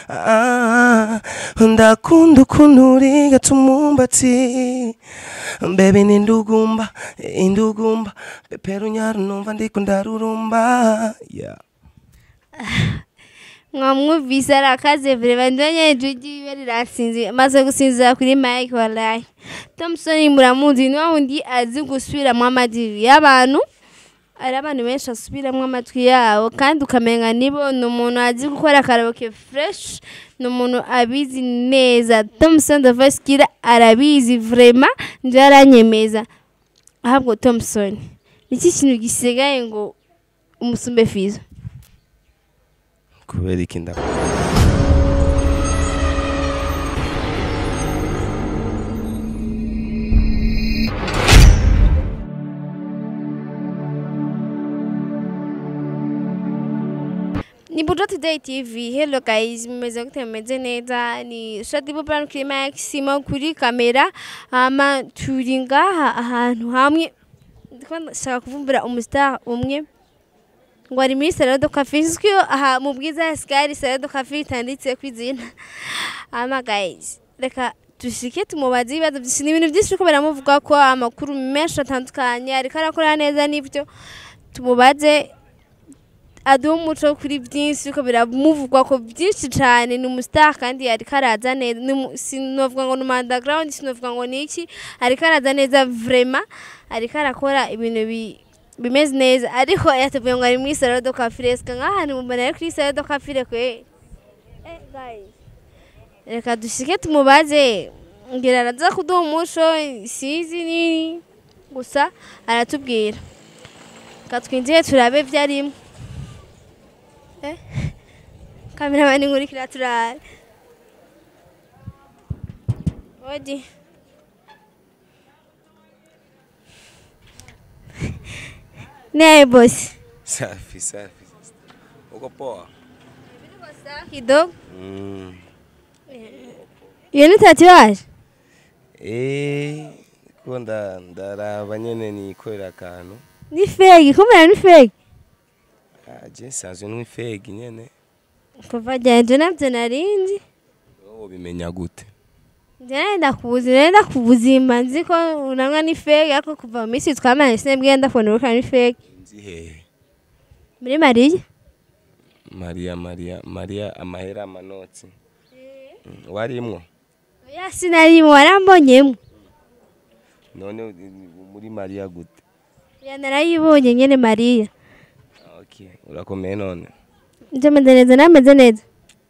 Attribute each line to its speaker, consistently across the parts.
Speaker 1: Ah, ndakunda ukuntu urigata umumbati. Baby ni ndugumba, indugumba. Pepera unyaru numva ndiko ndarurumba. Yeah.
Speaker 2: Mwamwumvise arakaze vraiment, ndonye ijwi ryiwe rirasinzi, maze gusinzira kuri mic wallahi. Thompson muramuzi, ni wa wundi azi gusubiramwo amajwi y'abantu. Ari abantu benshi asubiramwo amatwi yabo kandi ukamenga nibo. Ni umuntu azi gukora karaoke fresh, ni umuntu abizi neza. Thompson the Voice Killer arabizi vraiment, nje aranyemeza. Ahubwo Thompson, niki kintu gisigaye ngo umusumbe Fizo?
Speaker 1: Kubera iki nda
Speaker 2: Ni Buja Today TV. Hello guys, mumeze gute? Mumeze neza? Ni Shadibu Brown kuri mic, Simo kuri kamera. Hama turi ngaha ahantu hamwe. Ndiko ndashaka kuvumbura umustar umwe ngo ari muri salon de coiffure. Sinzi ko aha mu Bwiza ya Sky salon de coiffure itanditse ku izina. Hama guys, reka dushike tumubaze ibibazo byinshi. Ni ibintu byinshi ko baramuvuga ko amakuru menshi atandukanye, ariko arakora neza n'ibyo. Tumubaze aduha umuco kuri byinshi ko biramuvugwa ko byinshi cyane. Ni umustar kandi ariko araza neza. Sinovuga ngo ni underground, sinovuga ngo ni iki, ariko araza neza vraiment, ariko arakora ibintu bimeze neza. Ariko yatubwiye ngo ari muri salon de coiffure. Est-ce que nk'ahantu mubona ari kuri salon de coiffure kwe? Guys, reka dushike tumubaze, ngira araza kuduha umuco, sinzi nini gusa aratubwira. Reka twinjire turabe ibyo arimo. Kameramani nkurikira turabe. Odi. Naye bosi.
Speaker 1: Safi safi. Uko poa?
Speaker 2: Kidogo. Iyo ni tatouage?
Speaker 1: Eh, ko ndaraba nyene nikorera akantu.
Speaker 2: Ni fake, kumbe ni fake.
Speaker 1: Ah, je nsanzwe ni fake nyene.
Speaker 2: Kuva ryanje navyo narinzi.
Speaker 1: Wowe ubimenya gute?
Speaker 2: Njye ndakubuzi, nenda kubuzima nzi ko unanywa ni fake, ariko kuva mu minsi twamanye sinabwiye ndakubona uriko ni fake.
Speaker 1: Nzi hehe?
Speaker 2: Muri Mariya.
Speaker 1: Maria Maria Maria amahera amanotsi. Warimwo?
Speaker 2: Oya sinarimo, warambonyemo.
Speaker 1: None muri Maria gute?
Speaker 2: Ya narayibonye nyene Maria.
Speaker 1: Okay, urakomeye none.
Speaker 2: Nje meze neza, nameze neza.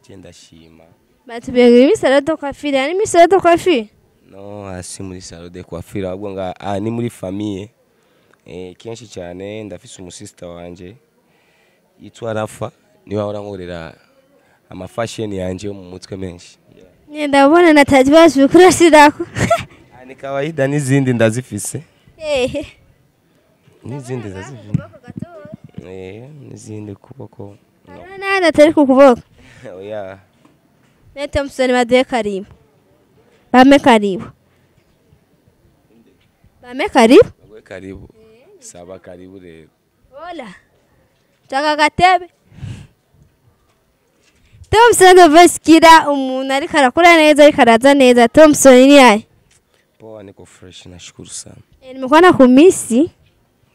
Speaker 1: Je ndashima.
Speaker 2: Batubwiye ngo muri salon de coiffure, ari muri salon de coiffure?
Speaker 1: No, asi muri salon de coiffure ahubwo nga ni muri famille. Kenshi cyane ndafise umusista wanje yitwa Rafa, niwe ahora nkorera ama fashion yanje yo mu mutwe menshi.
Speaker 2: Yeah. Ndabona na tatouage kurashirako.
Speaker 1: Ni kawaida, n'izindi ndazifise. N'izindi ndazifise. N'izindi kuboko.
Speaker 2: No. Nana atari ku kuboko.
Speaker 1: Oya.
Speaker 2: Ne Thompson baduhe karibu. Bame karibu. Bame karibu.
Speaker 1: Bagwe karibu. Saba karibu rero.
Speaker 2: Hola. Chaka gatebe. Thompson the Voice Killer, umuntu ariko arakora neza, ariko araza neza. Thompson ni yaye?
Speaker 1: Poa, niko fresh, nashukuru sana.
Speaker 2: Nimekuwa na kumisi.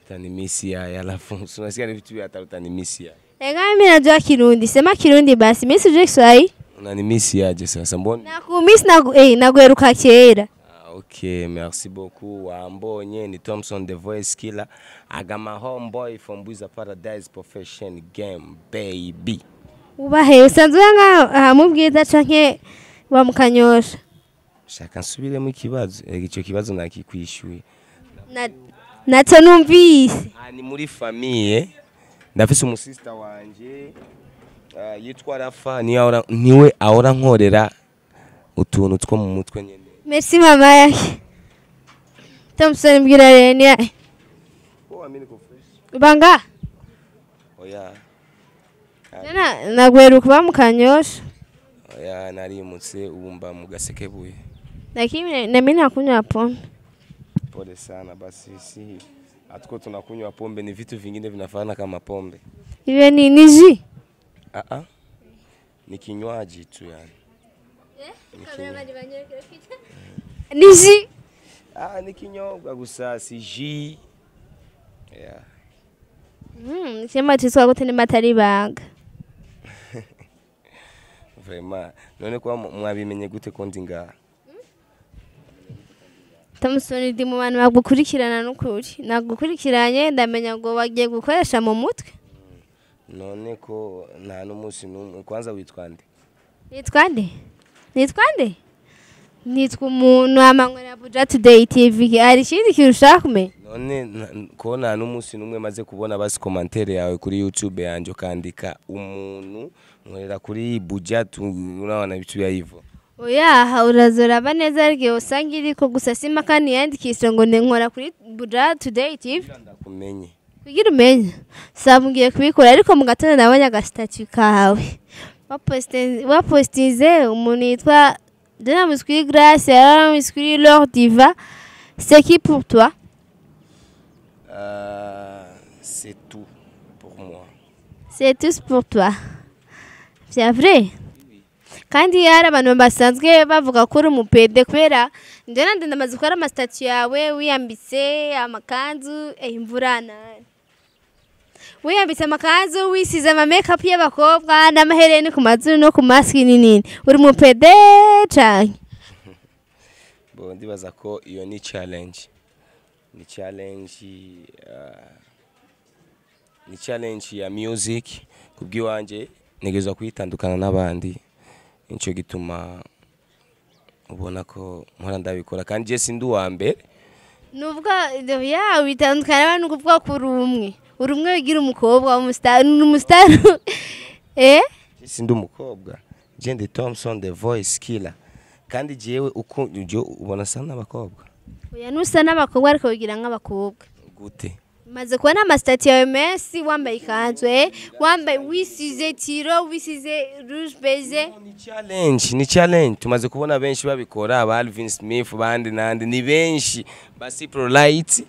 Speaker 1: Utanimisi ya alafu unasikia ni vitu vya hata utanimisi ya.
Speaker 2: Ega mimi najua Kirundi, sema Kirundi basi, mimi sijui Kiswahili.
Speaker 1: Unanimisi aje sasa mbona?
Speaker 2: Nakumisi na naguheruka kera.
Speaker 1: Ah, okay, merci beaucoup. Wambonye ni Thompson the Voice Killer. I got my homeboy from Bwiza Paradise Profession Game baby.
Speaker 2: Ubahe usanzwe ngaho mu Bwiza canke wa mukanyosha?
Speaker 1: Shaka nsubiremo ikibazo. Icyo kibazo nakikwishyuye.
Speaker 2: Naco numvise.
Speaker 1: Ni muri famille. Ndafise umusista wanje yitwa Rafa, niwe ahora nkorera utuntu two mu mutwe nyene.
Speaker 2: Merci mama yake. Thompson mbwira rero ni yahe?
Speaker 1: Poa, mimi niko fresh.
Speaker 2: Ubanga?
Speaker 1: Oya.
Speaker 2: Nana nagweruka ba mukanyosha.
Speaker 1: Oya, narimutse ubu mba mu Gasekebuye.
Speaker 2: Lakini na mimi nakunywa pombe.
Speaker 1: Pole sana basi, si hatuko tunakunywa pombe, ni vitu vingine vinafanana kama pombe.
Speaker 2: Iwe ni niji?
Speaker 1: Ah ah. Ni kinywaji tu yani.
Speaker 2: Ni jus.
Speaker 1: Ah, ni kinyobwa gusa, si jus. Yeah.
Speaker 2: Ikinyobwa citwa gute nimba atari ibanga?
Speaker 1: Vraiment, none kwa mwabimenye gute ko ndi ngaha?
Speaker 2: Thompson, ndi mu bantu bagukurikirana n'ukuri. Nagukurikiranye ndamenya ngo bagiye gukoresha mu mutwe.
Speaker 1: None ko nta n'umunsi n'umwe. Kwanza witwa nde?
Speaker 2: Nitwa nde? Nitwa nde? Nitwa umuntu amanywera Buja Today TV. Hari ikindi kintu ushaka kumenya?
Speaker 1: None ko nta n'umunsi n'umwe maze kubona basi commentaire yawe kuri YouTube yanje ukandika umuntu nkorera kuri Buja tu, unaona vitu ya hivyo.
Speaker 2: Oya, urazoraba neza ariko usanga iriko gusa sima kandi yandikisha ngo nkora kuri Buja Today TV.
Speaker 1: Ndakumenye.
Speaker 2: Kugira umenye. Saba ngiye kubikora, ariko mu gatondo nabonye agastatut kawe. Wapostinze umuntu yitwa Dynamics kuri Grace, Dynamics kuri Lord Diva. C'est qui pour toi?
Speaker 1: C'est tout pour moi.
Speaker 2: C'est tout pour toi. C'est vrai? Kandi hari abantu basanzwe bavuga ko uri umupédé, kubera njye nande ndamaze gukora amastatut yawe wiyambitse amakanzu, imvura nani, wiyambitse amakanzu, wisize ama make-up y'abakobwa n'amahereni ku mazuru no ku maski nini, uri umupédé cane?
Speaker 1: Bon, ndibaza ko iyo ni challenge. Ni challenge, ni challenge ya music kubwiwanje, ntegerezwa kuyitandukana n'abandi, nico gituma ubona ko mpora ndabikora, kandi je sindi uwa mbere.
Speaker 2: Nuvuga ya witandukana n'abantu kuvuga ko uri umwe, uri umwe wigira umukobwa w'umustar, ni umustar?
Speaker 1: Je sindi umukobwa, je ndi Thompson the Voice Killer, kandi jewe uko uje ubona sa n'abakobwa.
Speaker 2: Oya, nusa n'abakobwa ariko wigira nk'abakobwa.
Speaker 1: Gute?
Speaker 2: Maze kubona amastatut yawe menshi wambaye ikanzu, wambaye, wisize tiro, wisize rouge baiser.
Speaker 1: Ni challenge, ni challenge. Tumaze kubona benshi babikora, ba Alvin Smith, bandi nandi, ni benshi ba Cipro Light,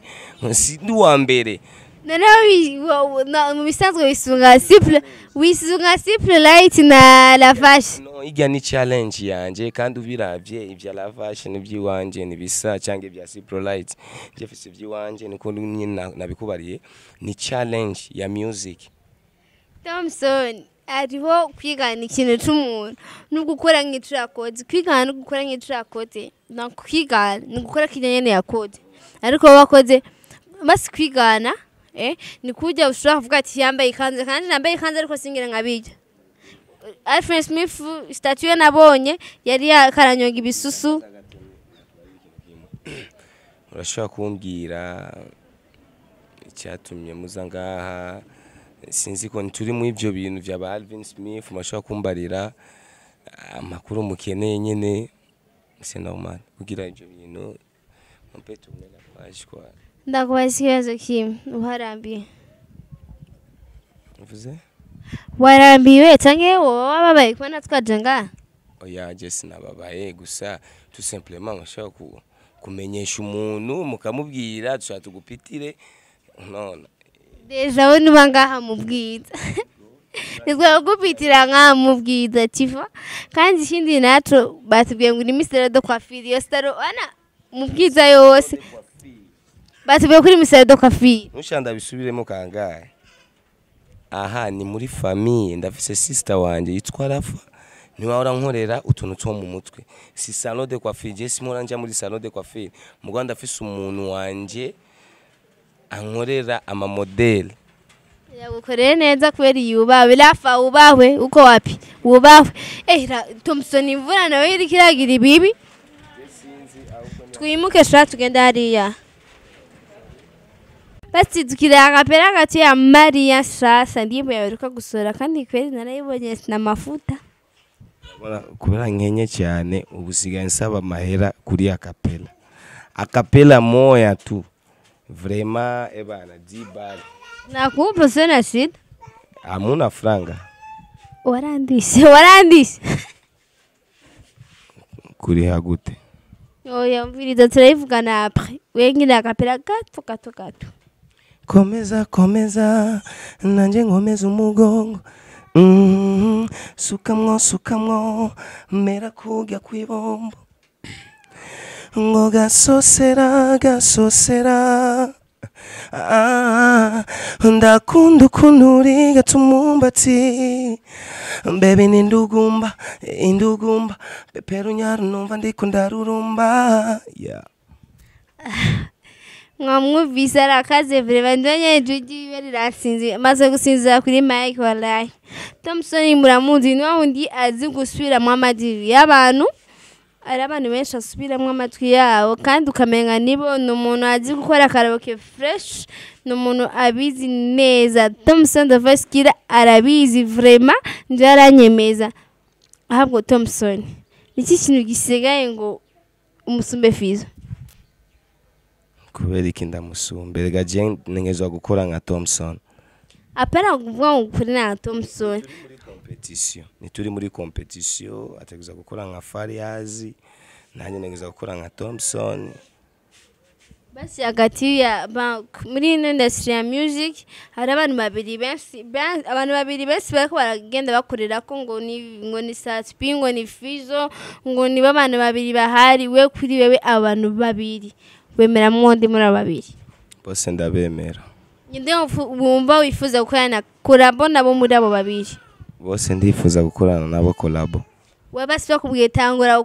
Speaker 1: sindi uwa mbere.
Speaker 2: Noneho mu bisanzwe wisunga Simple, wisunga Simple Light na Lavashe.
Speaker 1: No, irya ni challenge yanje, kandi ubiravye ivya Lavashe n'ivy'iwanje nibisa, cyangwa ibya Cipro Light, je fise ivy'iwanje, niko nyine nabikubariye, ni challenge ya music.
Speaker 2: Thompson, hariho kwigana ikintu c'umuntu no gukora nk'ico yakoze. Kwigana no gukora nk'ico yakoze, no kwigana ni gukora kirya nyene yakoze, ariko wowe wakoze basi. Kwigana ni kurya ushobora kuvuga ati yambaye ikanzu kandi nambaye ikanzu, ariko singira nkabirya. Alfred Smith, statut ye nabonye yari yakaranyonga ibisusu.
Speaker 1: Urashobora kumbwira icyatumye muza ngaha? Sinzi ko turi mu ivyo bintu vya ba Alvin Smith, murashobora kumbarira amakuru mukeneye nyene, c'est normal kugira ivyo bintu on peut tourner la page quoi.
Speaker 2: Ndakubaza ikibazo kimwe: uharambiye?
Speaker 1: Uvuze?
Speaker 2: Warambiwe canke woba wababaye kubona twaje ngaha?
Speaker 1: Oya, je sinababaye, gusa tout simplement mushobora kumenyesha umuntu mukamubwira dushobora tugupitire none.
Speaker 2: Déjà we nuba ngaha mu Bwiza, nitwagupitira ngaha mu Bwiza kiva. Kandi ikindi naco, batubwiye ngo uri salon de coiffure, iyo salon ana mu Bwiza yose batubwiye ko uri salon de coiffure.
Speaker 1: Ntushanda bisubiremo kangahe? Aha ni muri famille, ndafise sister wanje yitwa Rafa, niwe ahora nkorera utuntu two mu mutwe. Si salon de coiffure, je simora nja muri salon de coiffure, mugabo ndafise umuntu wanje ankorera amamodèle.
Speaker 2: Yagukoreye neza kubera yubawe. Rafa wubahwe, uko wapi, wubahwe. Thompson, imvura nawe iriko iragira ibibi, twimuke sha, tugende hariya. Basi tukira akapera gato ya Maria Shasha, ndirimbo yaheruka gusohora, kandi kweli narayibonye na mafuta.
Speaker 1: Kubera nkenye cyane, ubu sigaye nsaba amahera kuri acapella, acapella moya tu, vraiment ebana 10 balles.
Speaker 2: Nakupa, sina shida.
Speaker 1: Hamuna franga.
Speaker 2: Warandishe, warandishe.
Speaker 1: Kuriha gute?
Speaker 2: Oya, mviriza, turayivugana après. Wengine akapera gato gato gato.
Speaker 1: Komeza, komeza, nanjye nkomeza umugongo. Mm. Sukamwo sukamwo, mera kujya kwibombo, ngo gasosera gasosera. Ah, ndakunda ukuntu uri gatumumbati, baby, ni ndugumba indugumba, pepera unyaru, numva ndiko ndarurumba, yeah.
Speaker 2: Mwamwumvise, arakaze vraiment. Ndonye ijwi ryiwe rirasinzi, maze gusinzira kuri mic wallahi. Thompson muramuzi, ni wa wundi azi gusubiramwo amajwi y'abantu. Ari abantu benshi asubiramwo amatwi yabo kandi ukamenga nibo. Ni umuntu azi gukora karaoke fresh, ni umuntu abizi neza. Thompson the Voice Killer arabizi vraiment, nje aranyemeza. Ahubwo Thompson, niki kintu gisigaye ngo umusumbe Fizo?
Speaker 1: Kubera iki ndamusumba? Erega je ntegerezwa gukora nka Thompson.
Speaker 2: Apana kuvuga ngo ukuri na Thompson.
Speaker 1: Muri competition, ntituri muri competition. Ategerezwa gukora nka Fariazi, nanjye ntegerezwa gukora nka Thompson.
Speaker 2: Basi hagati ya muri ino industry ya music hari abantu babiri benshi, abantu babiri benshi bariko baragenda bakorera ko ngo ni Sat-B, ngo ni Fizo, ngo ni bo abantu babiri bahari. We kuri wewe, abantu babiri wemera mwondi muri abo babiri?
Speaker 1: Bose ndabemera.
Speaker 2: Ninde wumva wifuza gukorana collabo nabo muri abo babiri?
Speaker 1: Bose ndifuza gukorana nabo collabo.
Speaker 2: We basi bakubwiye tangura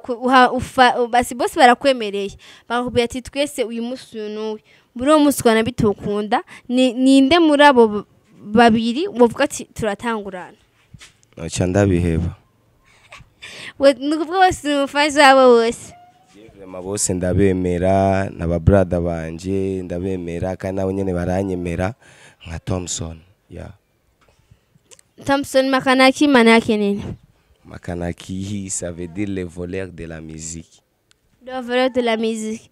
Speaker 2: basi bose barakwemereye, bakakubwira ati twese uyu munsi uyu n'uyu, muri uwo munsi ukabona bitukunda, ni ninde muri abo babiri wovuga ati turatangurana?
Speaker 1: Noca ndabiheba.
Speaker 2: We ni ukuvuga bose ni umufana wabo bose?
Speaker 1: Vraiment bose ndabemera, n'aba brother banje ndabemera, kandi nabo nyene baranyemera nka Thompson, yeah.
Speaker 2: Thompson Makanaki maana yake nini?
Speaker 1: Makanaki, ça veut dire le voleur de la musique.
Speaker 2: Le voleur de la musique.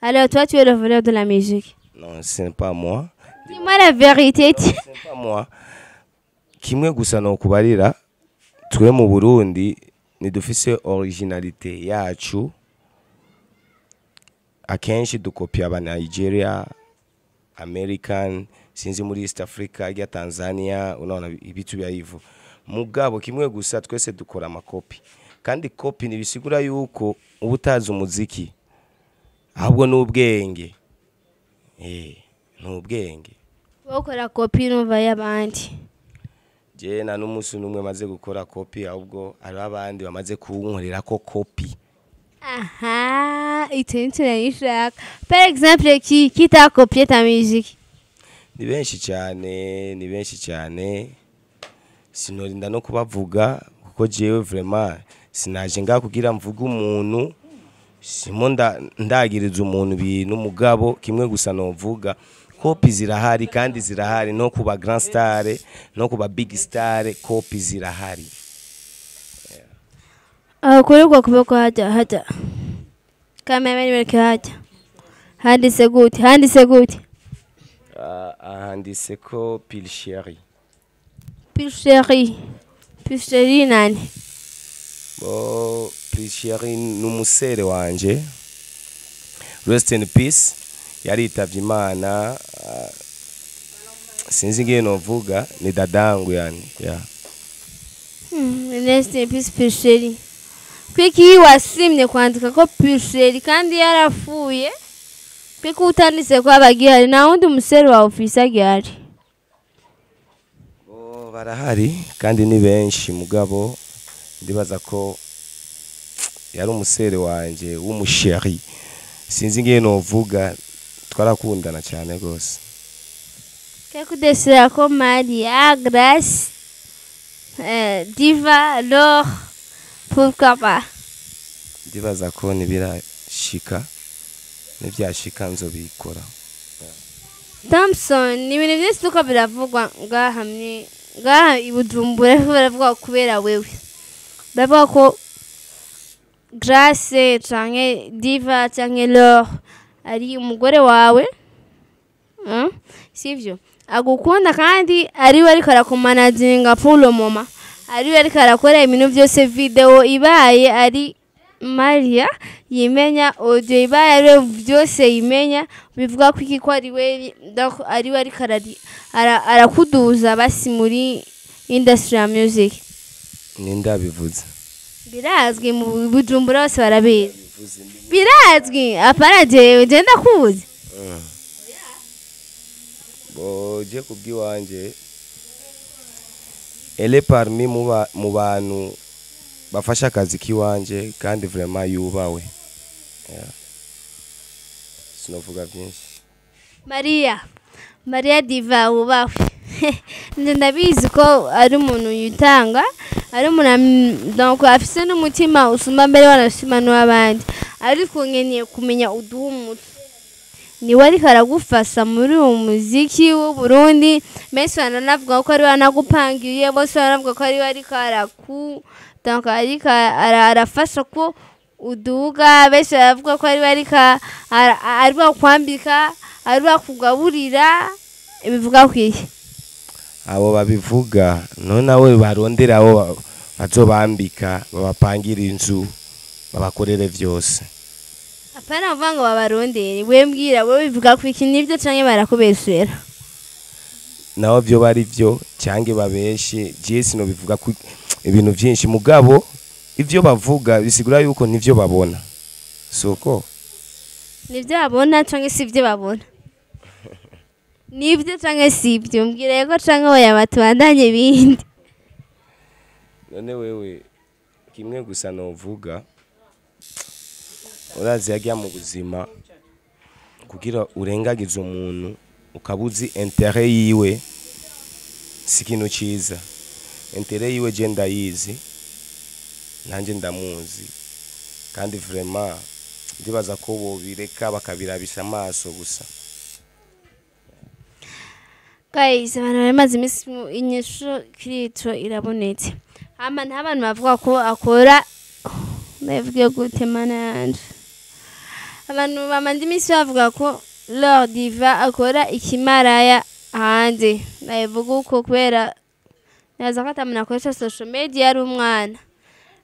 Speaker 2: Alors toi, tu es le voleur de la musique?
Speaker 1: Non, ce n'est pas moi.
Speaker 2: Dis-moi la vérité.
Speaker 1: Non, ce n'est pas moi. Kimwe gusa nokubarira, twe mu Burundi ntidufise originalité yacu. Akenshi dukopia aba Nigeria, American, sinzi muri East Africa ya Tanzania, unaona ibitu bya hivyo. Mugabo kimwe gusa, twese dukora amakopi, kandi kopi ntibisigura yuko uba utazi umuziki, ahubwo n'ubwenge, n'ubwenge.
Speaker 2: Wowe ukora kopi numva y'abandi?
Speaker 1: Je na n'umunsi n'umwe maze gukora kopi, ahubwo hariho abandi bamaze kunkorera ko kopi.
Speaker 2: Aha, icyo nicyo nari nshaka. Par exemple, qui t'a copié ta musique?
Speaker 1: Ni benshi cyane, ni benshi cyane, sinorinda no kubavuga kuko jewe vraiment sinaje ngaha kugira mvuge umuntu, simo ndagiriza umuntu ibintu. Mugabo kimwe gusa novuga, kopi zirahari, kandi zirahari no kuba grand star no kuba big star, kopi zirahari.
Speaker 2: Aho kuri uko kuboko hajya hajya kamera bereke hajya handitse gute? Handitse gute?
Speaker 1: Ah, handitse ko Pilcheri.
Speaker 2: Pilcheri, Pilcheri nani?
Speaker 1: Bo Pilcheri ni umusere wanje, rest in peace, yaritavye Imana. Ah, sinzi ngiye novuga, ni dadangu yani, yeah.
Speaker 2: Rest in peace Pilcheri. Kwiki wasimye kwandika ko Pilcheri kandi yarapfuye? Kwiki utanditse ko abagihari? Nta wundi musere wawe ufise agihari?
Speaker 1: Bo barahari kandi ni benshi, mugabo ndibaza ko yari umusere wanje w'umusheri, sinzi ngiye novuga, twarakundana cyane rwose.
Speaker 2: Quer ko Maria Grace, Diva, Laure, pourquoi pas?
Speaker 1: Ndibaza ko ntibirashika, nibyashika nzobikora.
Speaker 2: Thompson, ni ibintu byinshi turiko biravugwa ngaha ngaha i Bujumbura, biriko biravugwa kubera wewe. Baravuga ko Grace canke Diva canke Laure ari umugore wawe, Sivyo? Agukunda kandi ariwe ariko arakumanaginga pour le moment, ariwe ariko arakora ibintu byose. Video ibaye ari Maria yimenya, audio ibaye ariwe byose yimenya. Bivuga ko iki ko ariwe, donc ariwe ariko arakuduza basi muri industry ya music.
Speaker 1: Ninde abivuze?
Speaker 2: Birazwi mu Bujumbura bose barabizi. Birazwi, apana jewe, je ndakuzi.
Speaker 1: Bo je kubwiwanje elle est parmi mu bantu bafasha akazi kiwanje kandi vraiment yubawe. Yeah. Sinovuga byinshi.
Speaker 2: Maria, Maria Diva wubahwe. Nje ndabizi ko ari umuntu yitanga, ari umuntu donc afise n'umutima usumba mbere wanashima n'uw'abandi, ariko nkeneye kumenya uduha umuco. Niwe ariko aragufasha muri uwo muziki w'u Burundi. Benshi baranavuga ko ariwe anagupangiye, bose baranavuga ko ariwe ariko araku donc ariko arafasha ko uduga, benshi baravuga ko ariwe ariko ariwe akwambika, ariwe akugaburira, bivuga kwiye.
Speaker 1: Abo babivuga none nawe barondera abo bazobambika, babapangira inzu, babakorere vyose.
Speaker 2: Apana kuvuga ngo babarondere, we mbwira we bivuga ko iki nivyo canke barakubesera?
Speaker 1: Naho vyo bari vyo cyange babeshe, je sinobivuga ku ibintu vyinshi, mugabo ivyo bavuga bisigura yuko nivyo babona, soko
Speaker 2: Nivyo babona canke sivyo babona? Nivyo canke sivyo? Mbwira yego canke oya, batubandanye ibindi.
Speaker 1: None wewe kimwe gusa novuga, urazi yagiye mu buzima kugira urengagize umuntu ukabuzi intérêt yiwe si ikintu ciza. Intérêt yiwe je ndayizi, nanjye ndamuzi, kandi vraiment ndibaza ko bobireka bakabirabisha amaso gusa.
Speaker 2: Guys, abantu bamaze iminsi inyishu kuri ico irabonetse. Hama nta bantu bavuga ko akora, ndavuge gute mana yanje, abantu bamaze iminsi bavuga ko Lord Diva akora ikimaraya hanze. Ndabivuga uko kubera naza ko atamuntu akoresha social media ari umwana.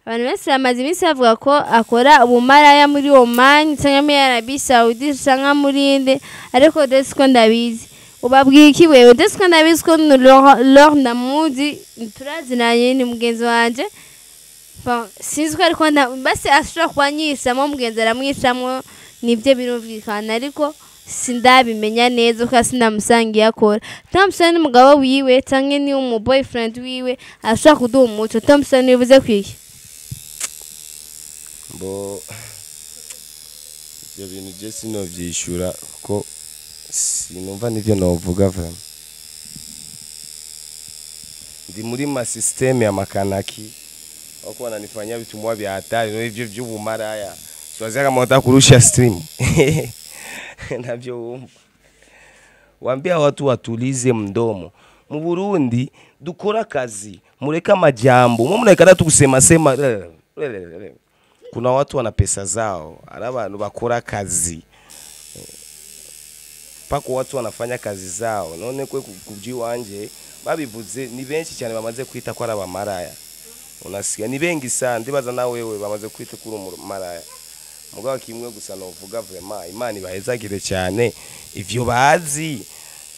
Speaker 2: Abantu benshi bamaze iminsi bavuga ko akora ubumaraya muri Oman canke muri Arabie Saoudite canke muri inde, ariko desi ko ndabizi. Ubabwiye iki wewe? Desi ko ndabizi ko Lord ndamuzi, turazinanye, ni mugenzi wanje. Bon, sinzi ko ariko basi ashobora kuba anyishamwo, mugenzi aramwishamwo, nibyo birumvikana, ariko sindabimenya neza kuko sindamusangiye akora. Thompson n'umugabo wiwe canke ni umu boyfriend wiwe ashobora kuduha umuco. Thompson, bivuze kwiki?
Speaker 1: Bo ibyo bintu je sinovyishura ko sinumva nivyo novuga. Vraiment ndi muri ma système ya makanaki wako wananifanyia vitu mwa vya hatari no ivyo vy'ubumaraya, siwazia kama wataka kurusha stream navyo wumva. Wambia watu watulize mdomo. Mu Burundi dukora akazi, mureke amajambo mwe munaikata tu kusema sema. Kuna watu wana pesa zao, ari abantu bakora akazi, pako watu wanafanya kazi zao. None kwe kubyiwanje babivuze ni benshi cyane bamaze kwita ko ari abamaraya, unasikia? Ni bengi sana, ndibaza na wewe bamaze kwita kuri umumaraya. Mugabo kimwe gusa novuga, vraiment Imana ibahezagire cyane, ivyo bazi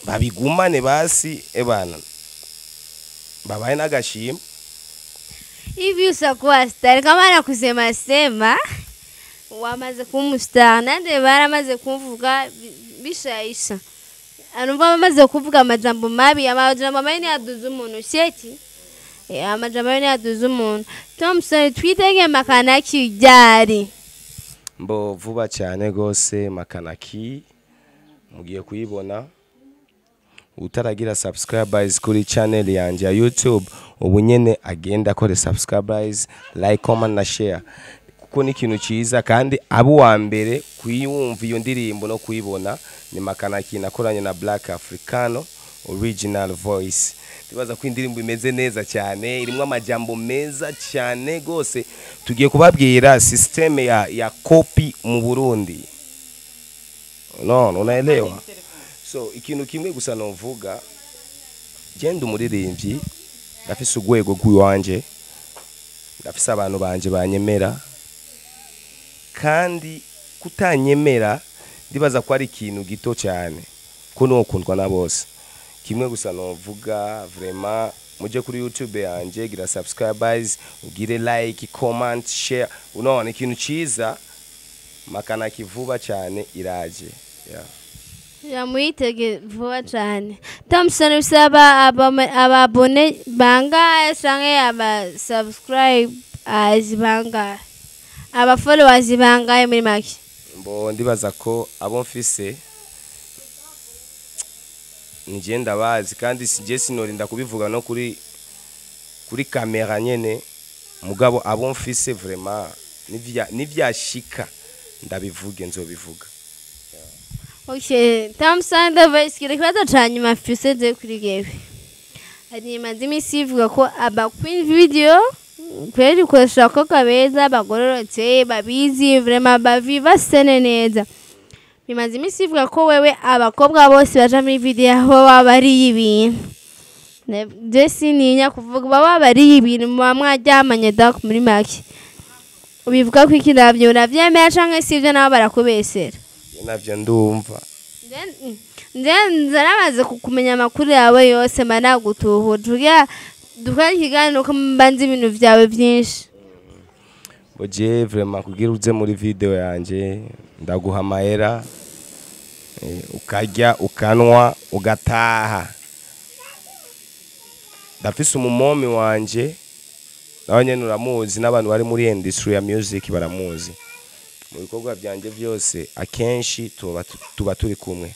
Speaker 1: babigumane basi, ebana babaye n'agashimwe.
Speaker 2: Hivi usakuwa star kama na kusema sema, wamaze kuba umustar, nande baramaze kumvuga bishaisha, anumva bamaze kuvuga amajambo mabi. Amajambo mabi ntiyaduza umuntu sheki. Amajambo mabi ntiyaduza umuntu. Thompson, twitege makanaki ryari?
Speaker 1: Mbo vuba cyane gose makanaki mugiye kuyibona. Utaragira subscribers kuri channel yanje ya YouTube, ubu nyene agenda akore subscribers, like, comment na share, kuko ni ikintu cyiza kandi abo wa mbere kuyumva iyo ndirimbo no kuyibona. Ni makanaki nakoranye na Black Africano Original Voice. Ndibaza ko indirimbo imeze neza cyane, irimo amajambo meza cyane gose. Tugiye kubabwira système ya copy mu Burundi, no unaelewa? So ikintu kimwe gusa novuga, genda umuririmbyi, ndafise urwego rw'iwanje, ndafise abantu banje banyemera, kandi kutanyemera ndibaza ko ari ikintu gito cyane ko nokundwa na bose. Kimwe gusa novuga, vraiment Muje kuri YouTube yanje, gira subscribers, ugire like, comment, share. Unaona ikintu ciza Makanaki vuba cyane iraje, yeah.
Speaker 2: Yamwitege vuba cyane. Thompson, usaba aba abonnés bangahe canke aba subscribers bangahe, aba followers bangahe muri make?
Speaker 1: Mbo ndibaza ko abo mfise nije ndabazi, kandi sije sinorinda kubivuga no kuri kamera nyene. Mugabo abo mfise vraiment nivyashika ndabivuge, nzobivuga.
Speaker 2: Okay, Thompson the Voice, kiri kibazo ca nyuma mfise je kuri gewe. Hari imaze iminsi ivuga ko aba queen video kweri ukoresha abakobwa beza, bagororotse, babizi vraiment, baviva scène neza. Bimaze iminsi ivuga ko wewe abakobwa bose baja muri video aho baba bariye ibintu. Je sininya kuvuga, baba bariye ibintu, muba mwaryamanye. Donc muri make ubivuga ko iki? Navyo uravyemera canke sivyo, nabo barakubesera?
Speaker 1: Je navyo ndumva.
Speaker 2: Nje nzaramaze kumenya amakuru yawe yose, mba nagutuhuje kugira dukore ikiganiro ko mba nzi ibintu vyawe vyinshi.
Speaker 1: Bo je vraiment kugira uze muri video yanje ndaguha amahera, ukarya, ukanwa, ugataha. Ndafise umumomi wanje, nawe nyene uramuzi, n'abantu bari muri industry ya music baramuzi. Mu bikorwa vyanje vyose akenshi tuba turi kumwe.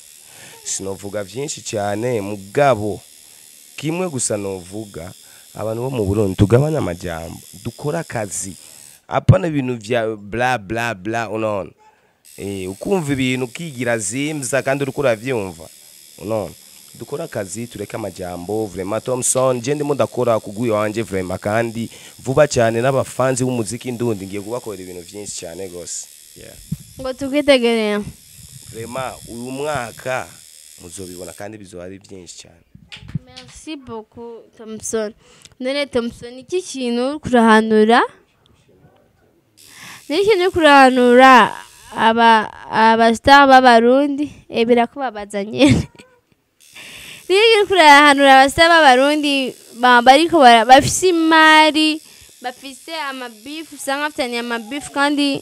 Speaker 1: Sinovuga vyinshi cyane, mugabo kimwe gusa novuga, abantu bo mu Burundi tugabanya amajambo, dukora akazi, apana ibintu vya bla bla bla. Unaona, ukumva ibintu ukigira zimza kandi uriko uravyumva. Unaona, dukora akazi, tureke amajambo. Vraiment Thompson, je ndimo ndakora kuguye wanje vraiment, kandi vuba cyane n'abafanzi b'umuziki ndundi ngiye kubakorera ibintu vyinshi cyane gose, yeah.
Speaker 2: Ngo tukwitegereye.
Speaker 1: Vraiment uyu mwaka muzobibona kandi bizoba ari byinshi cyane.
Speaker 2: Merci beaucoup, Thompson. None Thompson, iki kintu uri kurahanura, ni ikintu uri kurahanura aba star b'Abarundi, birakubabaza nyene. Ni ikintu uri kurahanura aba star b'Abarundi bariko bafise imari, bafise amabifu, usanga bafitaniye amabifu, kandi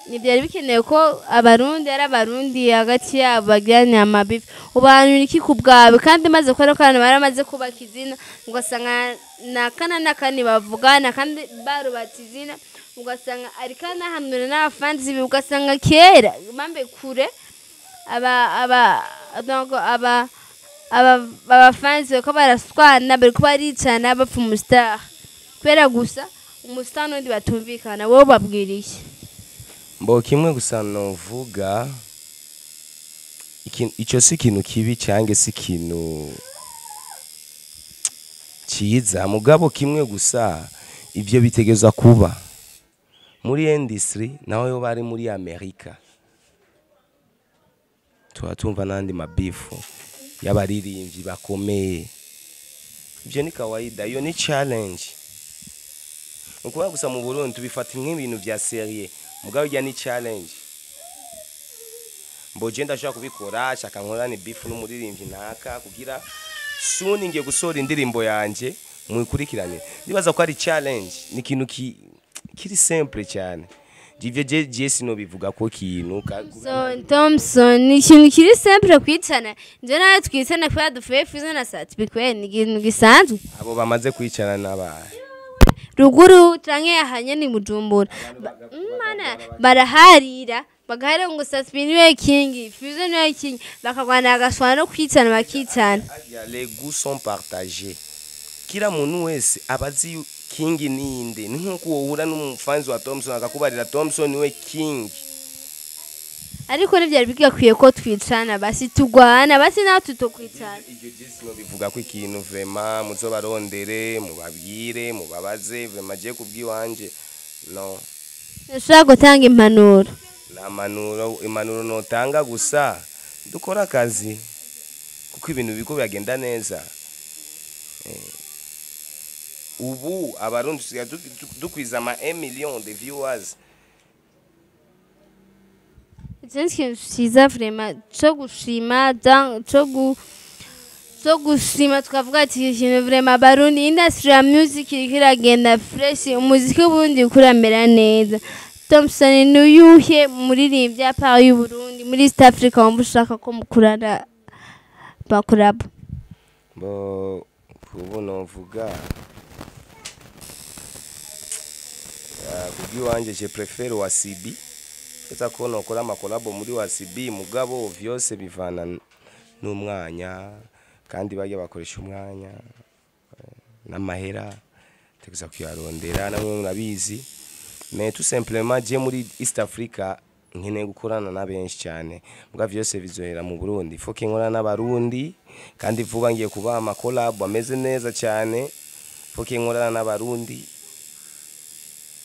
Speaker 2: ntibyari bikenewe ko Abarundi ari Abarundi hagati yabo bagirana amabifu. Ubahanura iki ku bwawe? Kandi maze kubona ko abantu baramaze kubaka izina, ugasanga nakana nakani bavugana kandi barubatse izina, ugasanga ariko anahanura n'abafanzi be, ugasanga kera bambe kure aba donc aba abafanzi bariko baraswana, bariko baricana, bapfa umustar kubera gusa umustar n'undi batumvikana. Wowe babwira iki?
Speaker 1: Mbo kimwe gusa novuga, ico si ikintu kibi cyange si ikintu ciza, mugabo kimwe gusa, ivyo bitegezwa kuba muri industry. Naho yo bari muri Amerika tuba tumva n'andi mabifu y'abaririmbyi bakomeye. Ivyo ni kawaida, iyo ni challenge. Ukuvuga gusa mu Burundi tubifata nk'ibintu vya sérieux, mugabo irya ni challenge. Mboje ndashobora kubikora, shaka nkorane beef n'umuririmbyi naka kugira soon ngiye gusohora indirimbo yanje muyikurikirane. Ndibaza ko ari challenge, ni ikintu kiri simple cyane. Ivyo je sinobivuga ko kintu
Speaker 2: So Thompson, ni ikintu kiri simple kwicana? Nje nawe twicana kubera dufuye Fizo na Sat-B, ni ikintu gisanzwe?
Speaker 1: Abo bamaze kwicarana n'abahe?
Speaker 2: Ruguru canke ahanye ni Bujumbura. Mana, baraharira, bagaharira ngo Sat-B niwe king, Fizo niwe king, bakagwana, bagaswana no kwicana bakicana.
Speaker 1: Harya les goûts sont partagés, kila muntu wese abazi king ninde. Ni nkuko wohura n'umufanzi wa Thompson akakubarira Thompson niwe king.
Speaker 2: Ariko ntivyari bigakwiye ko twicana, basi tugwana, basi nawe tutokwicana.
Speaker 1: Iryo jisi bivuga ko ikintu vraiment muzobarondere, mubabwire, mubabaze. Vraiment je kubwiwanje no.
Speaker 2: Nshobora gutanga impanuro?
Speaker 1: Nta impanuro notanga, gusa dukora akazi kuko ibintu biriko biragenda neza. Ubu Abarundi tusigaye dukwiza ama 1 million de viewers.
Speaker 2: Ikindi kintu ciza vraiment co gushima, Zo gushima, tukavuga ati ikintu vraiment, Barundi, industry ya music iriko iragenda fresh, umuziki w'Uburundi uriko uramera neza. Thompson, ni uyuhe muririmbyi à part y'Uburundi muri East Africa wumva ushaka ko mukurana bakurabo?
Speaker 1: Bo kubu novuga, kubw'iwanje je préfère Wasibi. Eza ko nokora ama collabo muri Wasibi, mugabo vyose bivana n'umwanya, kandi barya bakoresha umwanya n'amahera, tegeza kuyarondera, namwe murabizi. Mais tout simplement, je muri East Africa nkeneye gukorana na benshi cyane, muga vyose bizohera mu Burundi. Faut que nkorana n'Abarundi, kandi vuba ngiye kubaha ama collab ameze neza cyane. Faut que nkorana n'Abarundi,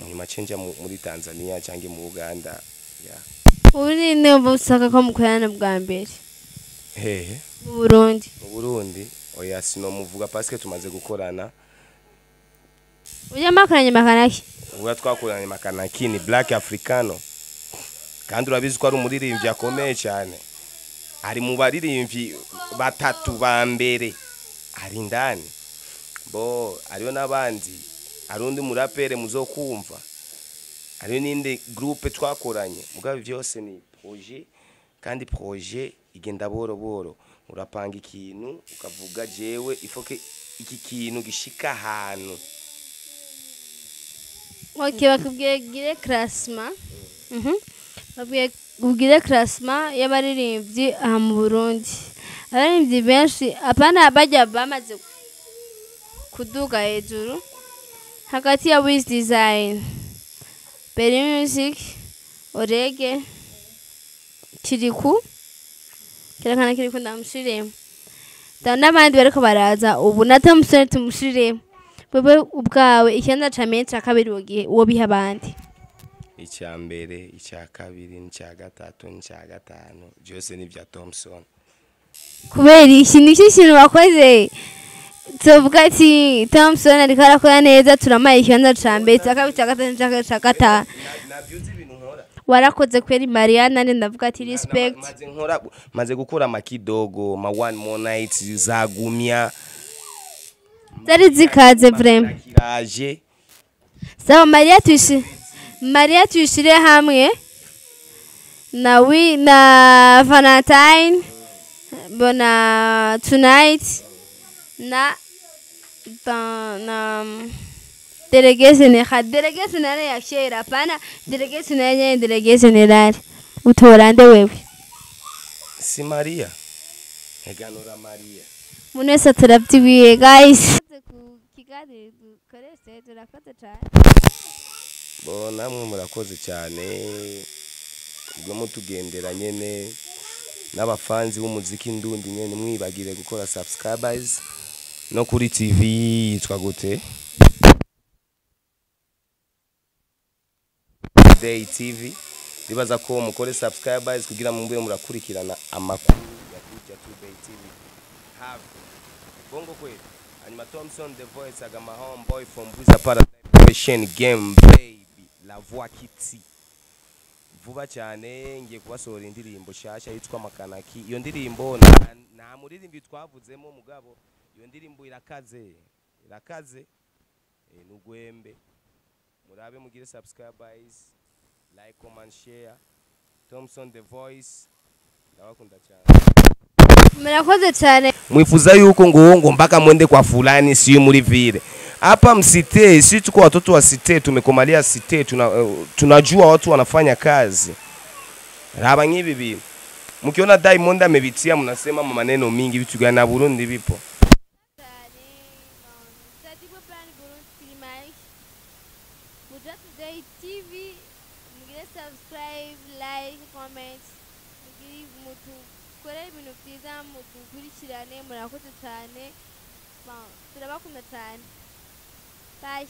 Speaker 1: nyuma cenja muri Tanzania cyangwa mu Uganda, yeah.
Speaker 2: Ubu ni wumva ushaka ko mukorana bwa mbere?
Speaker 1: Hehe?
Speaker 2: Mu Burundi.
Speaker 1: Mu Burundi, oya, sinomuvuga parce que tumaze gukorana.
Speaker 2: Ujya makoranye Makanaki?
Speaker 1: Ubu twakoranye Makanaki ni Black Africano, kandi urabizi ko ari umuririmbyi akomeye cyane, ari mu baririmbyi batatu ba mbere, ari indani. Bo hariho n'abandi, hari undi murapere muzokumva, hariho n'indi groupe twakoranye. Mugabo byose ni projet, kandi projet igenda boro boro. Urapanga ikintu, ukavuga jewe ifoke iki kintu gishika ahantu.
Speaker 2: Ok, bakubwiye gire classement. Bakubwiye ubwire classement y'abaririmbyi aha mu Burundi, abaririmbyi benshi, apana bajya bamaze kuduga hejuru, hagati ya Wiz Design, Berry Music, Orege, Kiriku, kerekana Kiriku ndamushiremo, n'abandi bariko baraza ubu, na Thompson tumushiremo. Wewe ubwawe, ikibanza ca mbere, ca kabiri wogihe uwo biha abandi?
Speaker 1: Icya mbere, icya kabiri, n'icya gatatu, n'icya gatanu, byose ni ibya Thompson.
Speaker 2: Kubera iki? Ni iki kintu wakoze tuvuga ati Thompson ariko arakora neza, turamaye ikibanza ca mbere, ca kabiri, ca gatatu, ca gatanu?
Speaker 1: Nabyuze ibintu nkora.
Speaker 2: Warakoze kweri Mariana, ndavuga ati respect.
Speaker 1: Maze nkora, maze gukora makidogo, ma one more night zagumya.
Speaker 2: Zari zikaze vraiment.
Speaker 1: Kiraje.
Speaker 2: Sawa, Maria tuyishire hamwe na wi na Valentine, bona tonight na na délégué général, délégué général ya kera, hapana délégué général nyene, délégué général utora nde wewe?
Speaker 1: Si Maria heganura Maria.
Speaker 2: Umuntu wese turavyiwiye guys ku kiganiro dukoreshe, turakoze cane.
Speaker 1: Bo namwe murakoze cyane, ubwo mutugendera nyene n'abafanzi b'umuziki ndundi nyene, mwibagire gukora subscribers no kuri TV yitwa gute? Day TV. Ndibaza ko mukore subscribers kugira mube murakurikirana amakuru ya Buja Today TV. Have bongo kweli. Hanyuma Thompson the voice agama homeboy from Buza Paradise Fashion Game baby, la voix kitty. Vuba cyane ngiye kubasohora indirimbo shasha yitwa Makanaki. Iyo ndirimbo nta muririmbi twavuzemo, mugabo iyo ndirimbo irakaze, irakaze, nugwembe. Murabe mugire subscribers, like, comment, share. Thompson the voice, ndabakunda cyane.
Speaker 2: Murakoze cyane.
Speaker 1: Mwifuza yuko ngo mpaka mwende kwa fulani, siyo muri vile hapa msite. Si tuko watoto wa cité, tumekomalia cité, tunajua watu wanafanya kazi. Raba nk'ibi bintu, mkiona Diamond amebitia mnasema maneno mingi, vitu gani na Burundi vipo.
Speaker 2: Buja Today TV, mugire subscribe, like, comment, mugire mutukore ibintu byiza, mudukurikirane. Murakoze cyane. Bon, turabakunda cyane. Bye.